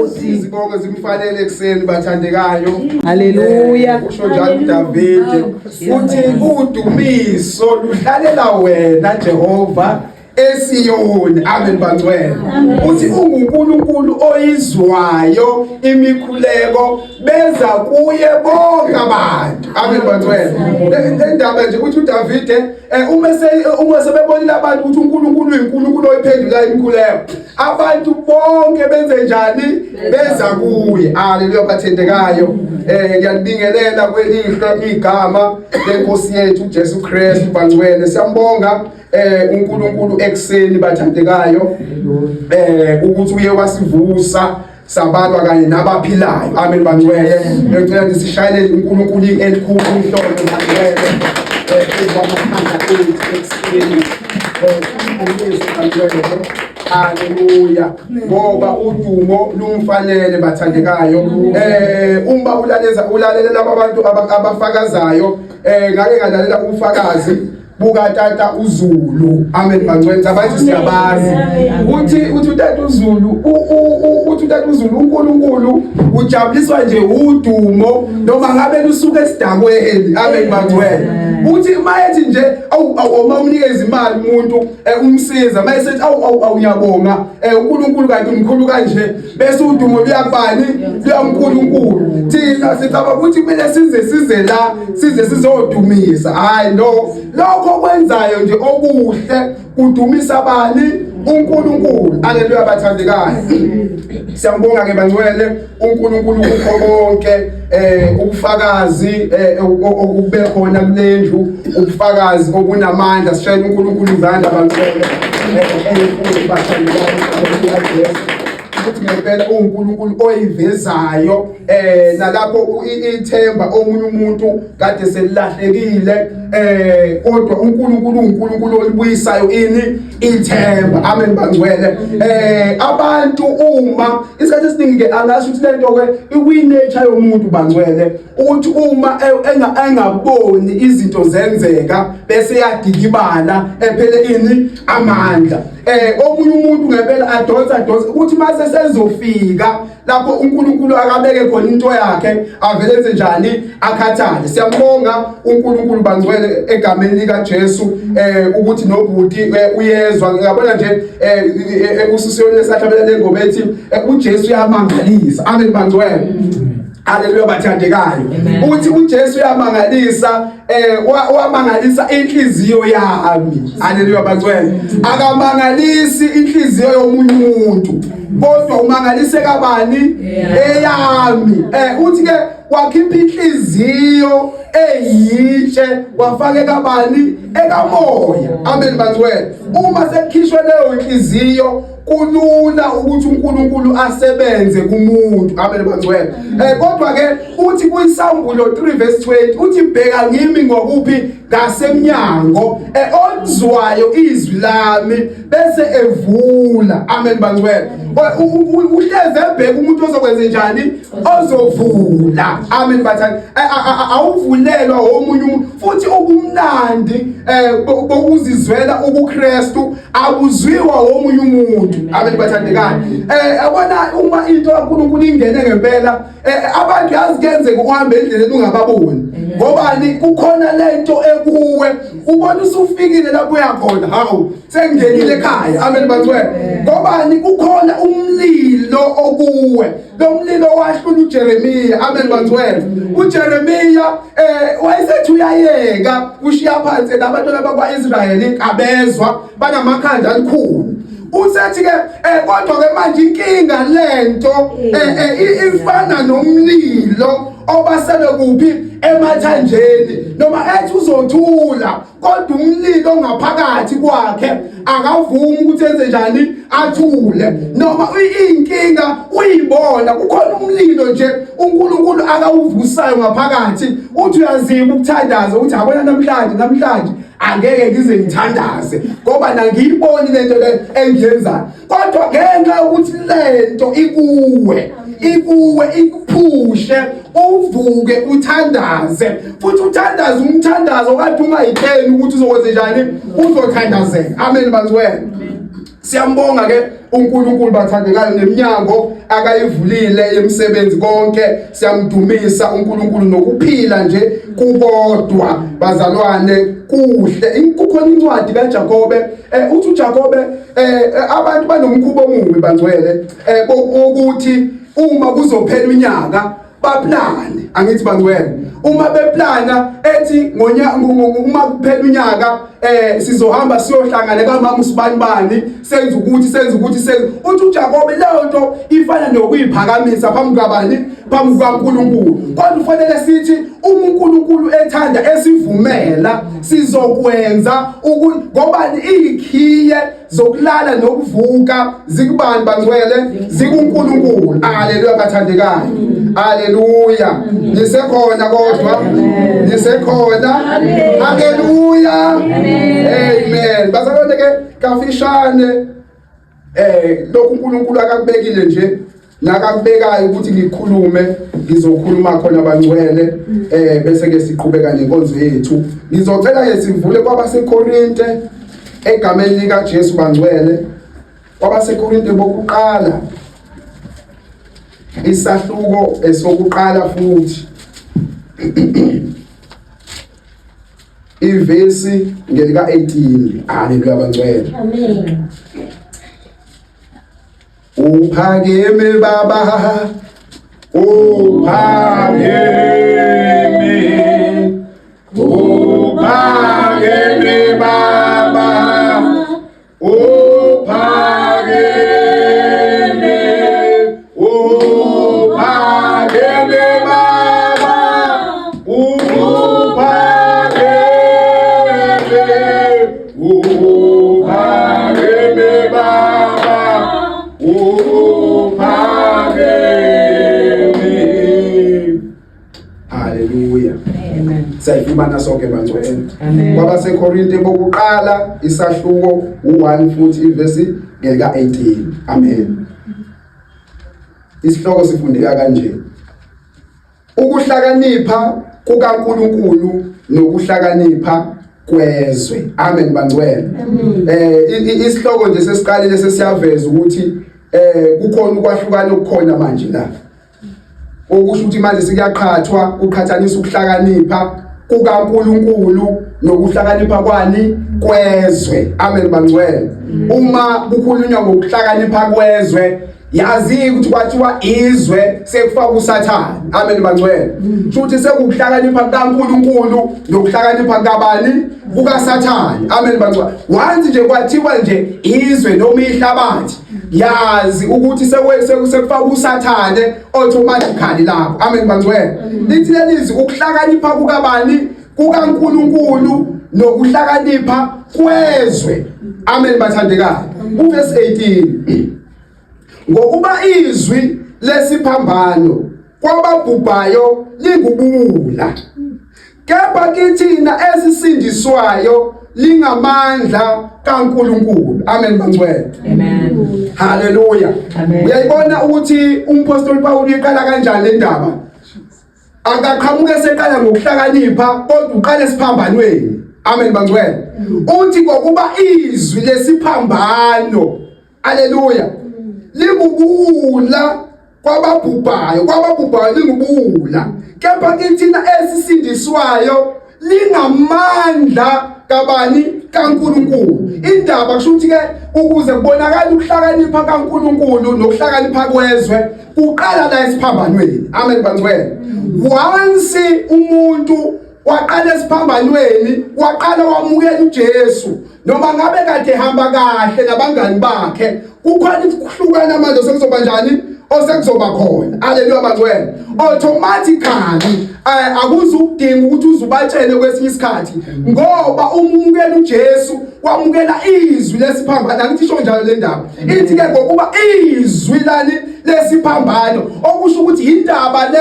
Nkosi. Izibongo zimfanele ekuseni bathandekayo. Haleluya. Usho njalo uDavide uthi udumiso luhlalela wena Jehova eSiyoni. Amen bangcwele. Uthi unguNkulunkulu oyizwayo imikhuleko beza kuye bonke abantu. Amen bangcwele. Le ndaba nje uthi uDavide uma sebebonile abantu ukuthi uNkulunkulu uyiNkulunkulu oyiphendula imikhuleko, abantu bonke benze njani? Beza kuye. Haleluya bathendekayo. Ngiyalibingelela kwelihle igama lenkosi yethu uJesu Kristu bangcwele. Siyambonga uNkulunkulu ekuseni bathandekayo, ukuthi uye wasivusa sabalwa kanye nabaphilayo. Amen bangcwele. Ngicela nje sishayele uNkulunkulu elikhulu ihlombe bangcwele. Ezwamakhanda ethu ekuseni. Haleluya, ngoba udumo lumfanele bathandekayo. Uma ulaleza ulalela laba abantu abafakazayo, ngake ngalalela ubufakazi bukatata uZulu. Amen bangcwele, abantu siyabazi. Uthi utata uZulu, uthi utata uZulu uNkulunkulu ujabuliswa nje udumo noma ngabe lusuka esidakweni. Amen bangcwele. Uthi mayethi nje awu uma umnikeza imali umuntu, umsiza, mayesethi awu awu awu ngiyabonga, uNkulunkulu kanti umkhulu kanje, bese udumo luyabani? LuyaNkulunkulu. Thina sicabanga ukuthi kumele size la size sizodumisa. Hayi no, lokho okwenzayo nje okuhle kudumisa bani? uNkulunkulu. Haleluya bathandekayo. Siyambonga ke bangcwele uNkulunkulu kukho konke, ubufakazi okube khona kulendlu, ubufakazi obunamandla. Sishayela uNkulunkulu izandla bangcwele. Bathandekayo ukuthi ngempela uNkulunkulu oyivezayo, nalapho ithemba omunye umuntu kade selilahlekile, kodwa uNkulunkulu uNkulunkulu olibuyisayo ini ithemba. Amen bangcwele. Abantu uma isikhathi esiningi ke angasho ukuthi lento ke ikwi nature yomuntu bangcwele, ukuthi uma engaboni izinto zenzeka bese yadikibala ephele ini amandla. Omunye umuntu ngempela adonsa adonsa ukuthi mase sezofika lapho uNkulunkulu akabeke khona into yakhe avele enze njani? Akhathale. Siyambonga uNkulunkulu bangcwele egameni lika Jesu, ukuthi nobhuti uyezwa. Ngiyabona nje usisiyoni lesahlabela lengoma ethi uJesu uyamangalisa. Amen bangcwele. Haleluya bathandekayo. Uthi uJesu uyamangalisa, wamangalisa inhliziyo yami. Haleluya bangcwele. Akamangalisi inhliziyo yomunye umuntu, kodwa umangalise kabani? Eyami. Uthi ke wakhipha inhliziyo eyitshe wafake kabani? Ekamoya. Amen bangcwele. Uma sekukhishwe leyo inhliziyo kulula ukuthi uNkulunkulu asebenze kumuntu. Amen bangcwele. Kodwa ke uthi kuyisambulo 3 verse 20 uthi bheka ngimi ngokuphi? Ngasemnyango, ozwayo izwi lami bese evula. Amen bangcwele. Uhleze ebheka umuntu ozokwenza njani? Ozovula. Amen bathandi. Awuvulelwa omunye umuntu. Futhi ubumnandi bokuzizwela ubuKristu abuzwiwa omunye umuntu. Amen bathandekayo. Yabona uma into kaNkulunkulu ingene ngempela, abantu yazi kuyenzeka uhambe endleleni ungababoni. Ngobani? Kukhona lento ekuwe, ubona usufikile lapho uyakhona, hawu sengingenile ekhaya. Amen bangcwele. Ngobani? Kukhona umlilo okuwe. Lo mlilo wahlula uJeremiya. Amen bangcwele. uJeremiya wayesethi uyayeka ushiya phansi nabantwana bakwaIsrayeli abezwa banamakhanda alikhulu. Usethi ke kodwa ke manje inkinga lento ifana nomlilo obasele kuphi? Emathanjeni. Noma ethi uzothula, kodwa umlilo ngaphakathi kwakhe akavumi ukuthi enze njani? Athule. Noma inkinga uyibona kukhona umlilo nje uNkulunkulu akawuvusayo ngaphakathi, uthi uyaziba ukuthandaza, uthi abona namhlanje angeke ngize ngithandaze ngoba nangiyiboni lento le engiyenzayo. Kodwa ngenxa yokuthi lento ikuwe, ikuwe ikuphushe uvuke uthandaze, futhi uthandaze umthandazo kade ungayitsheli ukuthi uzokwenza njani, uzothandazela. Amen bangcwele. Siyambonga ke uNkulunkulu bathandekayo neminyango akayivulile yemisebenzi konke siyamdumisa uNkulunkulu nokuphila nje kukodwa bazalwane kuhle. Kukhona incwadi kaJakobe uthi uJakobe abantu banomkhuba omubi bangcwele ukuthi uma kuzophela unyaka baplane angithi bangcwele uma beplana ethi ngonya uma kuphela unyaka sizohamba siyohlangana kamama usibanibani senza ukuthi senza ukuthi senza uthi uJakobe leyo nto ifana nokuyiphakamisa phambi kwabani phambi kukaNkulunkulu kodwa ufanele sithi uma uNkulunkulu ethanda esivumela sizokwenza ngoba ikhiye zokulala nokuvuka zikubani bangcwele zikuNkulunkulu haleluya bathandekayo haleluya nisekhona kodwa nisekhona haleluya amen bazalwane ke kafishane lokhu uNkulunkulu akakubekile nje nakakubekayo ukuthi ngikhulume ngizokhuluma khona bangcwele bese ke siqhubeka nenkonzo yethu ngizocela ke sivule kwabaseKorinte egameni lika Jesu bangcwele kwabaseKorinte bokuqala isahluko esokuqala futhi ivesi ngelika 18 haleluya bangcwele amen Uphakeme baba uphakeme uphakeme baba uphakeme uphakeme baba uphakeme Uphakeme baba uphakeme Haleluya Amen. Siyayifumana sonke bangcwele. Amen. KwabaseKorinte bokuqala isahluko u1 futhi ivesi ngelika 18. Amen. Isihloko sifundeka kanje. Ukuhlakanipha kukaNkuluNkulu nokuhlakanipha kwezwe. Amen bangcwele. Isihloko nje sesiqalile sesiyaveza ukuthi kukhona ukwahlukana okukhona manje la. Okusho ukuthi manje sikuyaqhathwa kuqhathanisa ukuhlakanipha kukaNkuluNkulu nokuhlakanipha kwani kwezwe. Amen bangcwele. Uma kukhulunywa ngokuhlakanipha kwezwe yazi ukuthi kwathiwa izwe sekufaka uSathane amen bangcwele futhi sekukuhlakanipha kukaNkuluNkulu nokuhlakanipha kabani kukaSathane amen bangcwele once nje kwathiwa nje izwe noma ihlabathi yazi ukuthi sekufaka uSathane automatically lapho amen bangcwele lithi lelizwi ukuhlakanipha kukabani kukaNkuluNkulu nokuhlakanipha kwezwe amen bathandekayo uverse 18 Ngokuba izwi lesiphambano kwababhubhayo lingubula kepha kithina esisindiswayo lingamandla kaNkuluNkulu amen bangcwele amen haleluya Amen. Uyayibona ukuthi umpostoli Paul uyiqala kanjani le ndaba akaqhamuke seqala ngokuhlakanipha kodwa uqala esiphambanweni amen bangcwele uthi ngokuba izwi lesiphambano Haleluya. Lingubula kwababhubhayo, kwababhubhayo lingubula. Kepha kithina esisindiswayo lingamandla kabani kaNkuluNkulu. Indaba kusho ukuthi ke ukuze kubonakale ukuhlakanipha kaNkuluNkulu nokuhlakanipha kwezwe kuqala la esiphambanweni. Amen bangcwele. Once umuntu waqala esiphambanweni waqala wamukela uJesu noma ngabe kade ehamba kahle nabangani bakhe kukhona ukuhlukana manje sekuzoba njani osekuzoba khona haleluya bangcwele automatically akuzukudinga ukuthi uzubatshele kwesinye isikhathi ngoba umukela uJesu wamukela izwi lesiphambano angithi isho njalo le ndaba ithi ke ngokuba izwi lani lesiphambano okusho ukuthi indaba le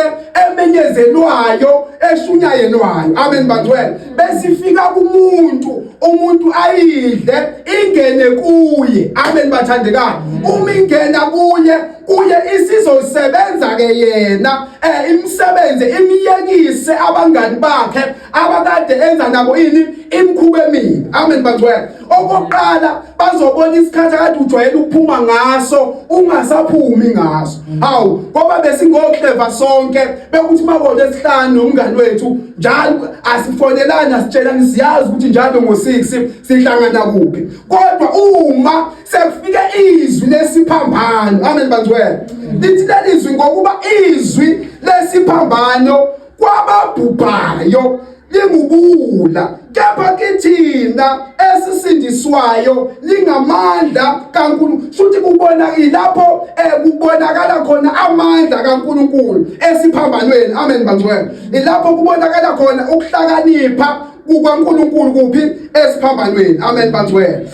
emenyezelwayo eshunyayelwayo amen bangcwele besifika kumuntu umuntu ayidle ingene kuye amen bathandekayo uma ingena kuye kuye isizosebenza ke yena imisebenzi imiyekise abangani bakhe abakade enza nabo ini imkhuba emibi amen bangcwele Okokuqala bazobona isikhathi akade ujwayele ukuphuma ngaso ungasaphumi ngaso. Hawu, ngoba besingokleva sonke bekuthi makode esihlanu nomngani wethu njalo asifonelani asitshelani siyazi ukuthi njalo ngo6 sihlangana kuphi. Kodwa uma sekufike izwi lesiphambano, amen bangcwele. Lithi lelizwi ngokuba izwi lesiphambano kwababhubhayo lingubula kepha kithina esisindiswayo lingamandla kaNkulunkulu. Shuthi kubona ilapho kubonakala khona amandla kaNkulunkulu esiphambanweni. Amen bangcwele. Ilapho kubonakala khona ukuhlakanipha kukaNkulunkulu kuphi esiphambanweni. Amen bangcwele.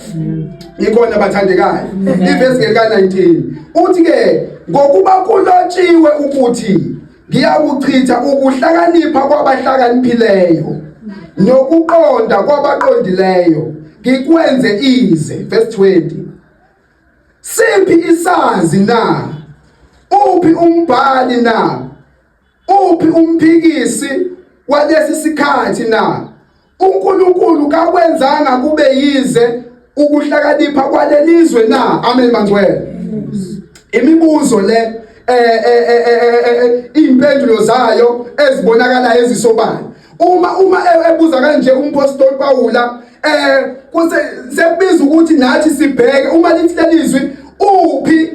Ngikhona bathandekayo. Ivesi lika 19 uthi ke ngokuba kulotshiwe ukuthi ngiyakuchitha ukuhlakanipha kwabahlakaniphileyo nokuqonda kwabaqondileyo ngikwenze ize. Verse 20 Siphi isazi na? Uphi umbhali na? Uphi umphikisi walesi sikhathi na? uNkulunkulu kakwenzanga kube yize ukuhlakanipha kwalelizwe na? Amen bangcwele. Imibuzo le impendulo zayo ezibonakalayo ezisobala. Uma ebuza kanje umpostoli Pawula kuse sekubiza ukuthi nathi sibheke uma lithi lelizwi uphi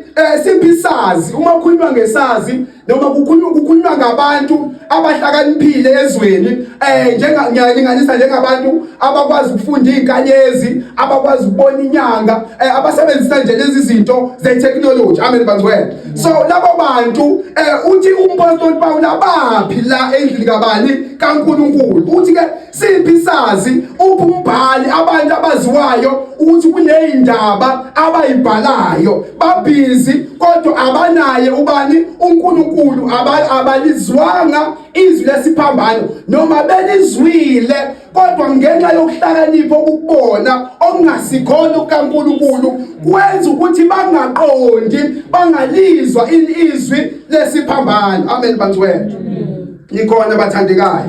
siphi sazi uma kukhulunywa ngesazi noma kukhulunywa ngabantu abahlakaniphile ezweni njenga ngiyalinganisa njengabantu abakwazi ukufunda izinkanyezi abakwazi ukubona inyanga abasebenzisa nje lezi zinto ze technology. Amen bangcwele. So labo bantu uthi umpostoli Paul abaphi la endlini kabani kaNkuluNkulu. Uthi ke siphi sazi uphi umbhali abantu abaziwayo ukuthi kunezindaba abayibhalayo babhizi kodwa abanaye ubani uNkulunkulu abalizwanga izwi lesiphambano noma belizwile kodwa ngenxa yokuhlakanipha okukubona okungasikhona kukaNkulunkulu kwenza ukuthi bangaqondi bangalizwa izwi lesiphambano. Amen bangcwele. Nikhona bathandekayo.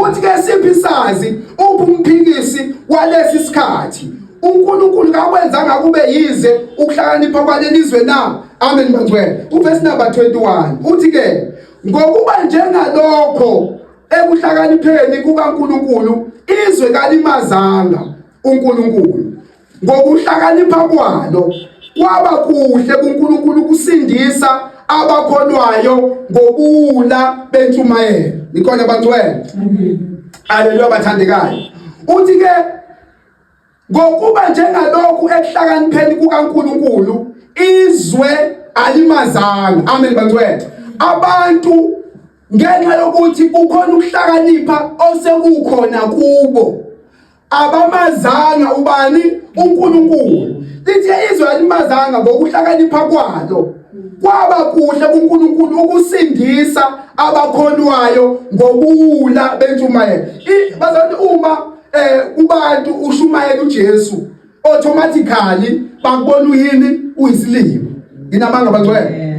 Uthi ke siphi sazi uphi umphikisi walesi sikhathi? uNkulunkulu kakwenzanga kube yize ukuhlakanipha kwalelizwe na? Amen bangcwele. Uverse number 21 uthi ke ngokuba njengalokho ekuhlakanipheni kukaNkulunkulu izwe kalimazanga uNkulunkulu ngokuhlakanipha kwalo kwaba kuhle kuNkulunkulu ukusindisa abakholwayo ngobuwula bentshumayelo. Nikhona bangcwele? Haleluya bathandekayo. Uthi ke ngokuba njengalokhu ekuhlakanipheni kukaNkulunkulu izwe alimazanga. Amen bangcwele. Abantu ngenxa yokuthi kukhona ukuhlakanipha osekukhona kubo abamazanga ubani uNkulunkulu. Lithi izwe alimazanga ngokuhlakanipha kwalo kwaba kuhle kuNkulunkulu ukusindisa abakholwayo ngobuwula bentshumayelo. Bazalwane uma kubantu ushumayela uJesu automatically bakubona uyini uyisilima. Nginamanga bangcwele.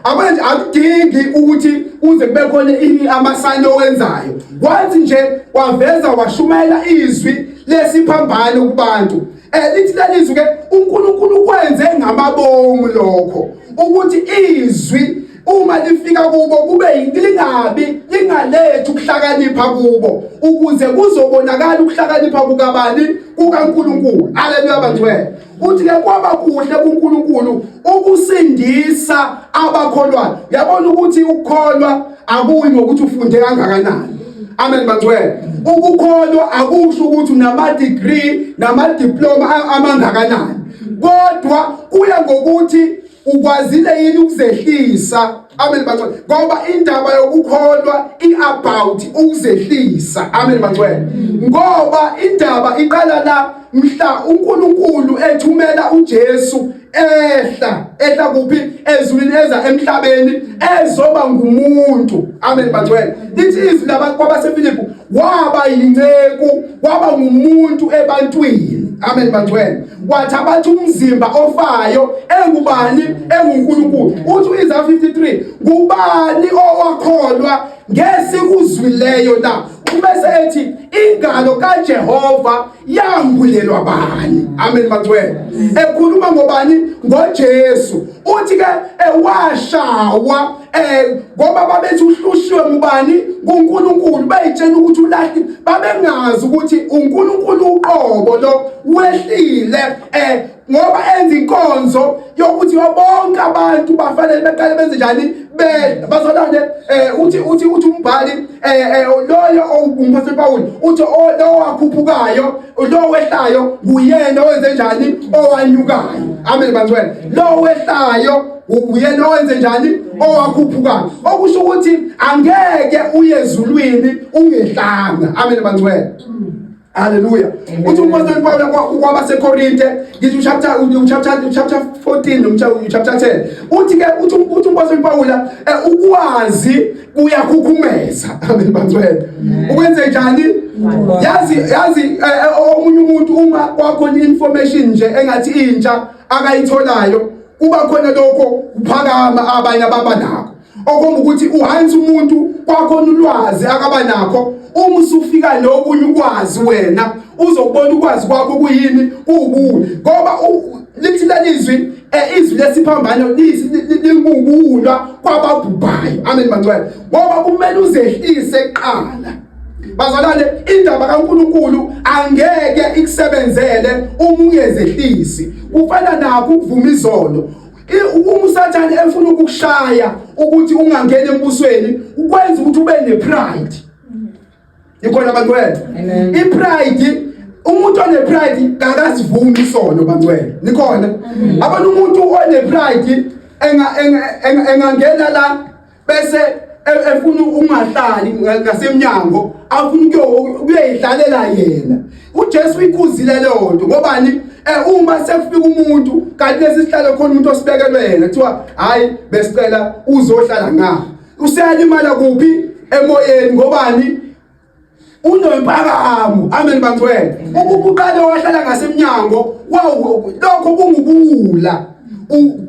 Akwenje akudingi ukuthi uze kube khona ini amasayini owenzayo. Once nje waveza washumayela izwi lesiphambano kubantu. Lithi lelizwi ke uNkulunkulu kwenze ngamabomu lokho ukuthi izwi uma lifika kubo kube lingabi lingalethu ukuhlakanipha kubo ukuze kuzobonakala ukuhlakanipha kukabani kukaNkulunkulu. Haleluya bangcwele. Uthi ke kwaba kuhle kuNkulunkulu ukusindisa abakholwayo. Uyabona ukuthi ukukholwa akuyi ngokuthi ufunde kangakanani. Amen bangcwele. Ukukholwa akusho ukuthi unama degree nama diploma amangakanani, kodwa kuya ngokuthi ukwazile yini ukuzehlisa. Amen bangcwele. Ngoba indaba yokukholwa i-about ukuzehlisa. Amen bangcwele. Ngoba indaba iqala la mhla uNkulunkulu ethumela uJesu ehla kuphi ezulwini eza emhlabeni ezoba ngumuntu. Amen bangcwele. Lithi izwi kwabaseFilipi waba yinceku waba ngumuntu ebantwini. Amen bangcwele. Wathabatha umzimba ofayo engubani enguNkulunkulu. Uthi uIsaya 53 ngubani owakholwa ngesikuzwileyo na? Ubese ethi ingalo kaJehova yambulelwa bani? Amen bangcwele. Ekhuluma ngobani? NgoJesu. Uthi ke ewashawa ngoba babethi uhlushiwe ngubani? NguNkulunkulu. Bayitshela ukuthi ulahli, babengazi ukuthi uNkulunkulu uqobo lo wehlile ngoba enza inkonzo yokuthi bonke abantu bafanele beqale benze njani? Be bazalwane, uthi umbhali, loyo umpostoli Paul uthi lo wakhuphukayo, lo wehlayo nguyena owenze njani? Owanyukayo. Amen bangcwele. Lo wehlayo uyena owenze njani? Owakhuphukayo. Okusho ukuthi angeke uye ezulwini ungehlanga. Amen bangcwele. Haleluya. Uthi umpostoli Paul kwabaseKorinte, ngithi uchapter 14 noma chapter 10. Uthi ke uthi umpostoli Paul, ukwazi kuyakhukhumeza. Amen bangcwele. Ukwenze njani? Yazi omunye umuntu uma kwakhona information nje engathi intsha akayitholayo, kuba khona lokho kuphakama abanye ababa nakho. Okhomba ukuthi uhansi umuntu kwakhona ulwazi akaba nakho. Uma usufika nokunye ukwazi, wena uzokubona ukwazi kwakho kuyini? Kuwubuwula. Ngoba lithi lelizwi, izwi lesiphambano lingubuwula kwababhubhayo. Amen bangcwele. Ngoba kumele uzehlise kuqala. Bazalwane, indaba kaNkuluNkulu angeke ikusebenzele uma ungezehlisi. Kufana nakho ukuvuma izono. Uma uSathane efuna ukukushaya ukuthi ungangeni embusweni, ukwenza ukuthi ube nepride. Ikhona bangcwele? Ipride, umuntu onepride kakasivumi isono bangcwele. Nikhona? Abantu, umuntu onepride engangena la bese efuna ungahlali ngasemnyango, afuna ukuyoyihlalela yena. UJesu uyikhuzile leyo nto. Ngobani? Uma sekufika umuntu kanti lesi sihlalo khona umuntu osibekelwe yena, kuthiwa hayi, besicela uzohlala nga, useyalimala kuphi? Emoyeni. Ngobani? Unompakamo. Amen bangcwele. Ukuba uqale wahlala ngasemnyango, wawu, lokho kungubuwula,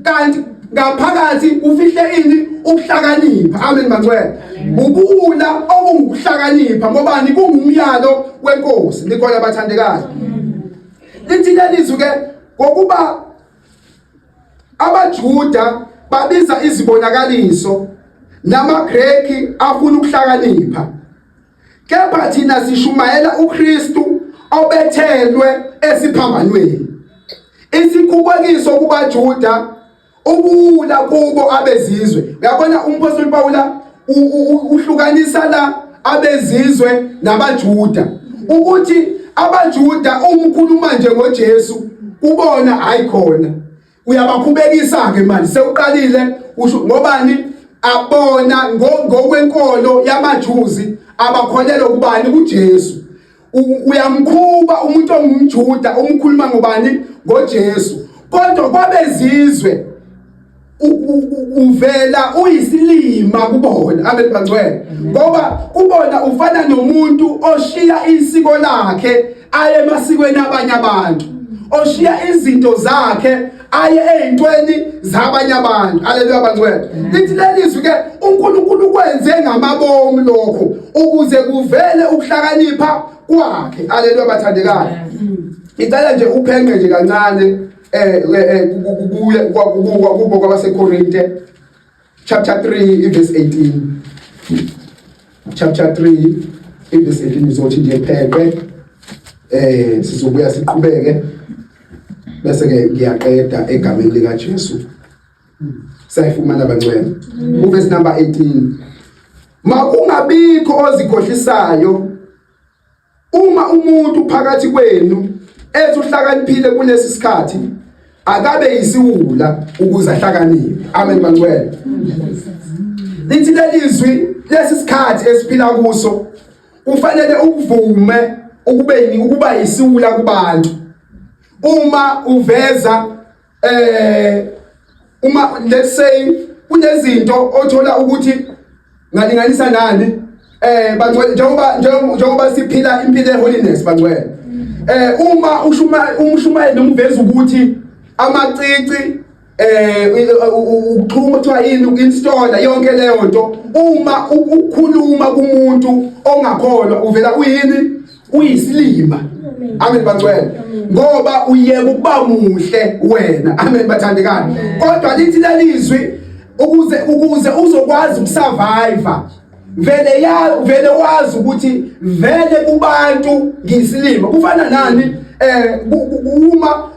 kanti ngaphakathi ufihle ini? Ukuhlakanipha. Amen bangcwele. Ubuwula okungukuhlakanipha. Ngobani? Kungumyalo wenkosi. Nikhona bathandekayo? Lithi lelizwi ke, ngokuba abaJuda babiza izibonakaliso namaGreki afuna ukuhlakanipha, kepha thina sishumayela uKristu obethelwe esiphambanweni, isikhubekiso kubaJuda, ubuwula kubo abezizwe. Uyabona, umpostoli Paula uhlukanisa la abezizwe nabaJuda, ukuthi abaJuda uma ukhuluma nje ngoJesu kubona, hayi khona uyabakhubekisa ke manje, sewuqalile usho. Ngobani? Abona ngokwenkolo yamaJuzi abakholelwa kubani? KuJesu. Uyamkhuba umuntu ongumJuda umkhuluma ngobani? NgoJesu. Kodwa kwabezizwe uvela uyisilima kubona. Amen bangcwele. Ngoba kubona ufana nomuntu oshiya isiko lakhe aye emasikweni abanye abantu, oshiya izinto zakhe aye ey'ntweni zabanye abantu. Aleluya bangcwele. Lithi lelizwi ke, uNkulunkulu ukwenze ngamabomu lokho ukuze kuvele ukuhlakanipha kwakhe. Aleluya bathandekayo. Ngicela nje uphenqe nje kancane kuye kubo kwabaseKorinte chapter 3 verse 18. Chapter 3 verse 18. Izothi nje pheqe, sizobuya siqhubeke, bese ke ngiyaqeda egameni lika Jesu. Sayifumana bangcwele? Uverse number 18: Makungabikho ozikhohlisayo. Uma umuntu phakathi kwenu ethi uhlakaniphile kulesi sikhathi, akabe yisiwula ukuze ahlakaniphe. Amen bangcwele. Lithi lelizwi, lesi sikhathi esiphila kuso kufanele ukuvume ukube ukuba yisiwula kubantu. Uma uveza uma, let's say, kunezinto othola ukuthi ngalinganisa nani, bangcwele, njengoba siphila impilo eholiness bangcwele, uma ushuma umshumayeli umveza ukuthi amacici Ukuxhuma kuthiwa yini, uku-installa yonke leyo nto. Uma ukukhuluma kumuntu ongakholwa uvela uyini? Uyisilima. Amen bangcwele, ngoba uyeka ukuba muhle wena. Amen bathandekayo. Kodwa lithi lelizwi ukuze uzokwazi ukusurvive, vele ya vele wazi ukuthi vele kubantu ngiyisilima. Kufana nani? Uma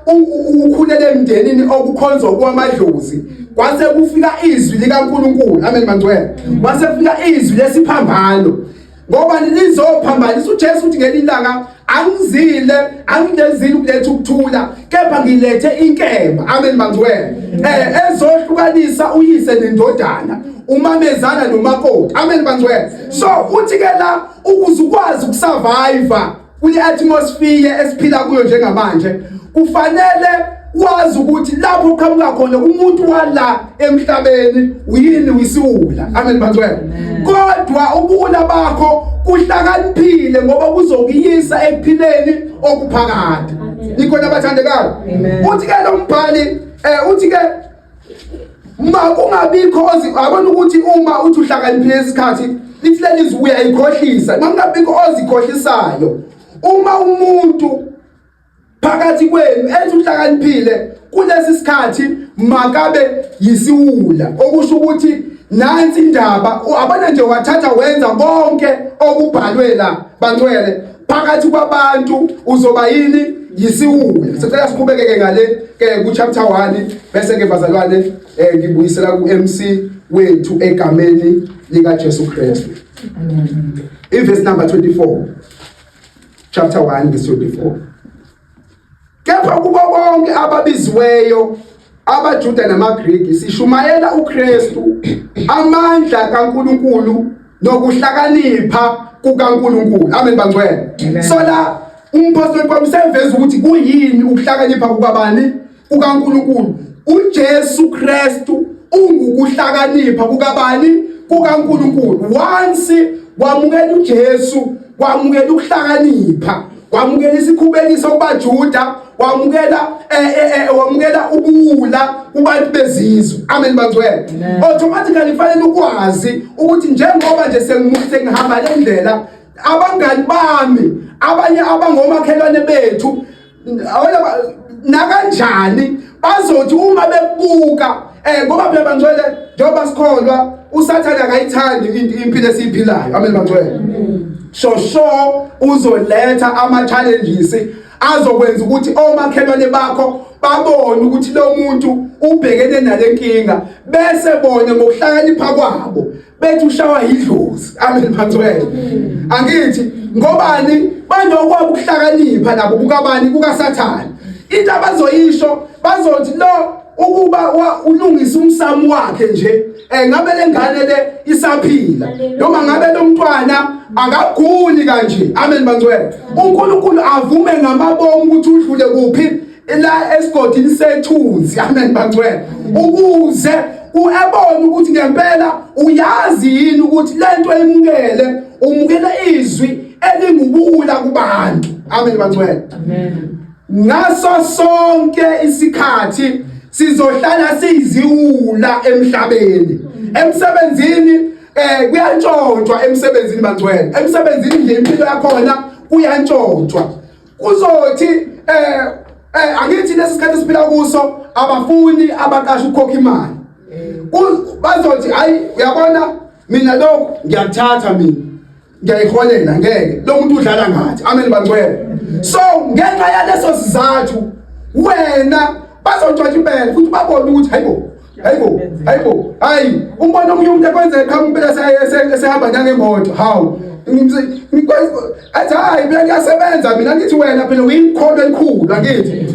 ukhulele emndenini okukhonzwa kwamadlozi, kwase kufika izwi likaNkuluNkulu, amen bangcwele, kwase kufika izwi lesiphambano, ngoba lizophambanisa. uJesu uthi ngelinye ilanga, "Angizile, angilezile ukuletha ukuthula, kepha ngilethe inkemba," amen bangcwele, ezohlukanisa uyise nendodana, umamezala nomakoti, amen bangcwele. So uthi ke la, ukuze ukwazi ukusurvive kule atmosphere esiphila kuyo njengamanje, kufanele wazi ukuthi lapho uqhamuka khona umuntu wala emhlabeni uyini? Uyisiwula, amen bangcwele. Kodwa ubuwula bakho kuhlakaniphile, ngoba kuzokuyisa ekuphileni okuphakade. Nikhona abathandekayo? Uthi ke lo mbhali, uthi ke makungabikho abona ukuthi uma uthi uhlakaniphile isikhathi, lithi lelizwi uyayikhohlisa. Makungabikho ozikhohlisayo. Uma umuntu phakathi kwenu ethi uhlakaniphile kulesi sikhathi, makabe yisiwula. Okusho ukuthi nansi indaba, abona nje wathatha wenza konke okubhalwe la, bangcwele, phakathi kwabantu uzoba yini? Yisiwula. Sicela siqhubekeke ngale ke ku chapter 1, bese ke bazalwane, ngibuyisela ku MC wethu egameni lika Jesu Kristu. Iverse number 24, chapter 1 verse 24: "Kepha kubo bonke ababiziweyo, abaJuda namaGriki, sishumayela uKristu, amandla kaNkuluNkulu nokuhlakanipha kukaNkuluNkulu." Amen bangcwele. So la umpostoli Paul useveza ukuthi kuyini ukuhlakanipha kukabani? KukaNkuluNkulu. uJesu Kristu ungukuhlakanipha kukabani? KukaNkuluNkulu. Once wamukela uJesu, wamukela ukuhlakanipha, wamukela isikhubekiso kubaJuda, wamukela ubuwula kubantu bezizwe, amen bangcwele. Automatically kufanele ukwazi ukuthi njengoba nje sengihamba le ndlela, abangani bami abanye abangomakhelwane bethu awona nakanjani bazothi uma bekubuka, ngoba phela bangcwele, njengoba sikholwa, uSathane akayithandi impilo esiyiphilayo, amen bangcwele. Sho uzoletha ama challenges azokwenza ukuthi omakhelwane bakho babone ukuthi lo muntu ubhekene nalenkinga, bese bona ngokuhlakanipha kwabo bethi ushawa yidlozi, amen bangcwele. Angithi ngobani? Banokwabo ukuhlakanipha nabo kukabani? KukaSathane. Into abazoyisho, bazothi lo ukuba ulungisa umsamo wakhe nje, ngabe lengane le isaphila, noma ngabe lo mntwana akaguli kanje, amen bangcwele. uNkulunkulu avume ngamabomu ukuthi udlule kuphi? La esigodini sethunzi, amen bangcwele, ukuze uebone ukuthi ngempela uyazi yini ukuthi lento emukele, umukela izwi elingubula kubantu, amen bangcwele. Amen. Ngaso sonke isikhathi sizohlala siyiziwula emhlabeni. Emsebenzini, kuyantshontshwa emsebenzini bangcwele. Emsebenzini nje impilo yakhona kuyantshontshwa. Kuzothi angithi lesi sikhathi esiphila kuso, abafuni abaqasha ukukhokha imali. Bazothi, "Hayi, uyabona mina lokhu ngiyakuthatha, mina ngiyayiholela, ngeke, lo muntu udlala ngathi," amen bangcwele. So ngenxa yaleso sizathu wena bazontshontsha impela, futhi babone ukuthi hayibo, hayibo, hayibo, hayi, umbona omunye umuntu ekwenze qhamuka impela esehamba njangemoto, hawu, athi, "Hayi, mina ngiyasebenza mina." Ngithi wena phela uyikholo elikhulu, angithi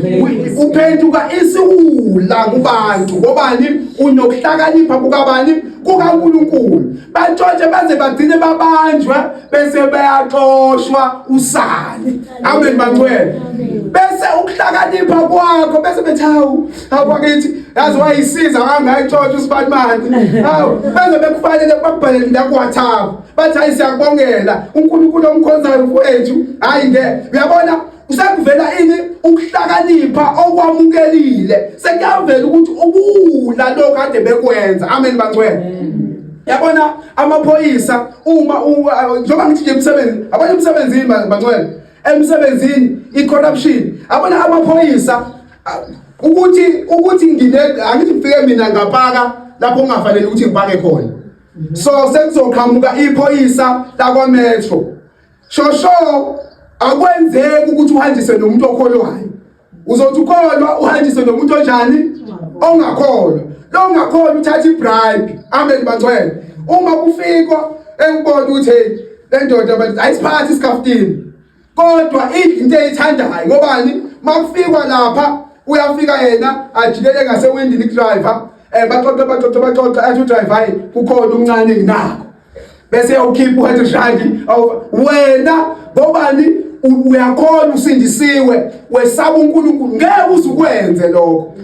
uphenduka isiwula kubantu. Ngobani? Unokuhlakanipha kukabani? KukaNkuluNkulu. Bantshontshe baze bagcine babanjwe, bese bayaxoshwa usale, amen bangcwele. Bese ukuhlakanipha kwakho, bese bethi, "Hawu, hawu bakithi, yazi wayisiza kangayitshontsha usibanibani." Hawu, bese bekufanele bakubhalele la ku WhatsApp, bathi, "Hayi, siyakubongela uNkulunkulu omkhonzayo mfowethu." Hayi, nge uyabona. Sekuvela ini ukuhlakanipha okwamukelile. Sekuyavela ukuthi ubuwula lokho kade bekwenza. Amen bangcwele. Yabona amaphoyisa uma njengoba ngithi nje emsebenzi, abanye emsebenzini bangcwele. Emsebenzini i-corruption. Abona amaphoyisa ukuthi ukuthi ngine angithi ngifike mina ngapaka lapho kungafanele ukuthi ngipake khona. So sekuzoqhamuka iphoyisa lakwa Metro. Shosho akwenzeki ukuthi uhanjise nomuntu okholwayo. Uzothi ukholwa uhanjise nomuntu onjani? Ongakholwa. Lo ongakholwa uthatha ibribe. Amen bangcwele. Uma kufikwa ekubona ukuthi hey le ndoda bathi ayisiphathi isikhaftini. Kodwa idla into eyithandayo ngobani? Makufikwa lapha uyafika yena ajikele ngasewindini driver eh baxoxe baxoxe baxoxe athi udriver hayi kukhona umncane nginakho bese ukhipha u-100 rand wena ngobani uyakhona usindisiwe wesaba uNkulunkulu ngeke uzukwenze lokho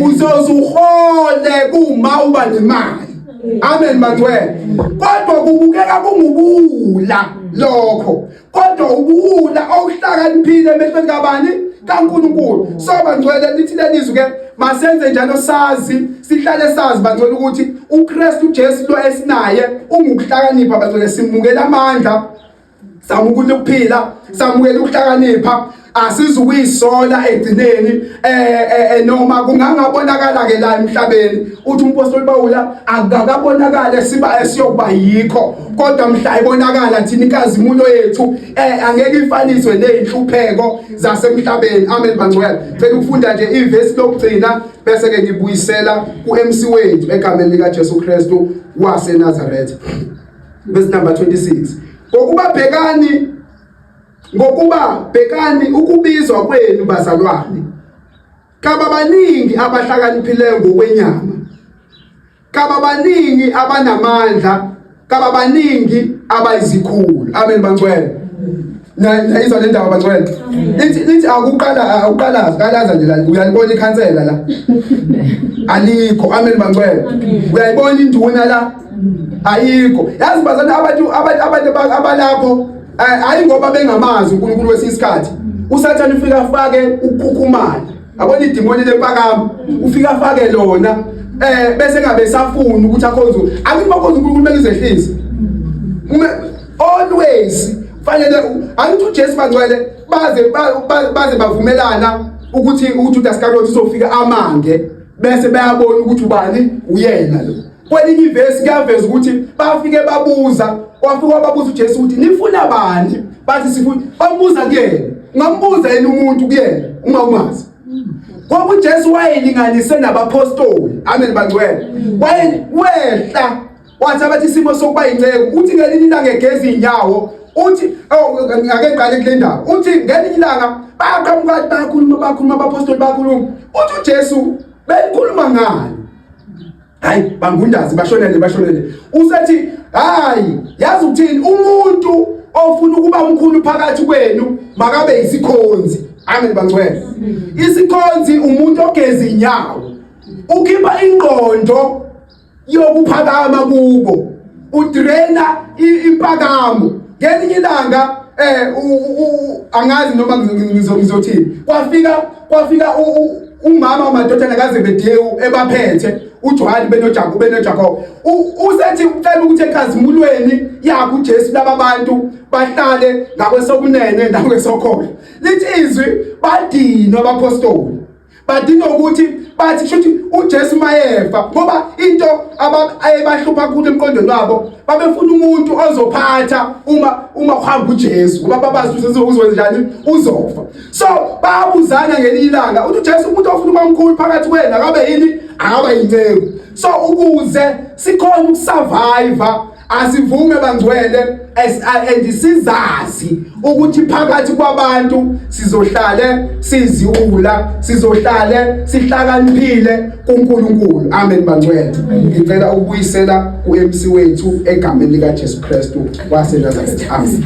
uzoze uhole kuma uba nemali amen bangcwele kodwa kubukeka kungubuwula lokho kodwa ubuwula okuhlakaniphile emehlweni kabani kaNkulunkulu so bangcwele lithi lelizwi ke masenze njalo sazi sihlale sazi bangcwele ukuthi uKristu Jesu lo esinaye ungukuhlakanipha bangcwele simukela amandla samukela ukuphila samukela ukuhlakanipha asizukuyisola egcineni eh, eh, eh noma kungangabonakala ke la emhlabeni uthi umpostoli Pawula akakabonakala siba esiyokuba yikho kodwa mhla ibonakala thina inkazimulo yethu eh angeke ifaniswe nezinhlupheko zasemhlabeni amen bangcwele cela ukufunda nje ivesi lokugcina bese ke ngibuyisela kuMC wethu egameni lika Jesu Kristu waseNazaretha verse number 26 ngokuba bhekani Ngokuba bhekani ukubizwa kwenu bazalwane, kababaningi abahlakaniphileyo ngokwenyama, kababaningi abanamandla, kababaningi abayizikhulu. Amen bangcwele. Nayizwa le ndaba bangcwele. Lithi lithi akuqala akuqalaza qalaza nje la uyalibona ikhansela la. Alikho. Amen bangcwele. Uyayibona induna la? Ayikho. Yazi bazalwane abantu abantu abantu abalapho Eh, hayi ngoba bengamazi uNkulunkulu wesinye isikhathi uSathane ufika afake ukukhukhumala yabona idimoni lempakamo ufika afake lona eh bese ngabe safuna ukuthi akhonze akuthi bakhonze uNkulunkulu kumele uzehlise always fanele angithi uJesu bangcwele baze baze bavumelana ukuthi uJudas Iscariot uzofika amange bese bayabona ukuthi ubani uyena lo Kwelinye ivesi kuyaveza ukuthi bafike babuza, wafika wababuza uJesu ukuthi nifuna bani? Bathi sifuna, bambuza kuyena. Ungambuza yini umuntu kuyena uma umazi? Ngoba uJesu wayelinganise nabapostoli. Amen bangcwele. Waye wehla wathi abathi isimo sokuba inceku uthi ngelinye ilanga egeza inyawo uthi oh ngake ngiqale kule ndaba uthi ngelinye ilanga bayaqhamuka bayakhuluma bakhuluma abapostoli bakhuluma uthi uJesu belikhuluma ngani hayi bangundazi bashonele bashonele usethi hayi yazi ukuthini umuntu ofuna ukuba mkhulu phakathi kwenu makabe isikhonzi amen bangcwele isikhonzi umuntu ogeza inyawo ukhipha ingqondo yokuphakama kubo udraina impakamo ngelinye ilanga eh angazi noma ngizothini kwafika kwafika umama wamadodana kaZebedewu ebaphethe uJohane benoJakobe benoJakobe usethi ucela ukuthi ekhazimulweni yakhe uJesu laba bantu bahlale ngakwesokunene nakwesokhohlo lithi izwi badinwa abapostoli badinga ukuthi bathi kusho ukuthi uJesu mayefa ngoba into abayibahlupha kakhulu emqondweni wabo babefuna umuntu ozophatha uma uma kuhamba uJesu ngoba babazi ukuthi uzokwenza njani uzofa so bayabuzana ngelinye ilanga uthi uJesu umuntu ofuna ukuba mkhulu phakathi kwenu akabe yini akaba yinceku so ukuze sikhona ukusurvive Asivume bangcwele and sizazi ukuthi phakathi kwabantu sizohlale siziwula sizohlale sihlakaniphile kuNkulunkulu. Amen bangcwele. Ngicela ukubuyisela kuMC wethu egameni lika Jesu Kristu waseNazaretha. Amen.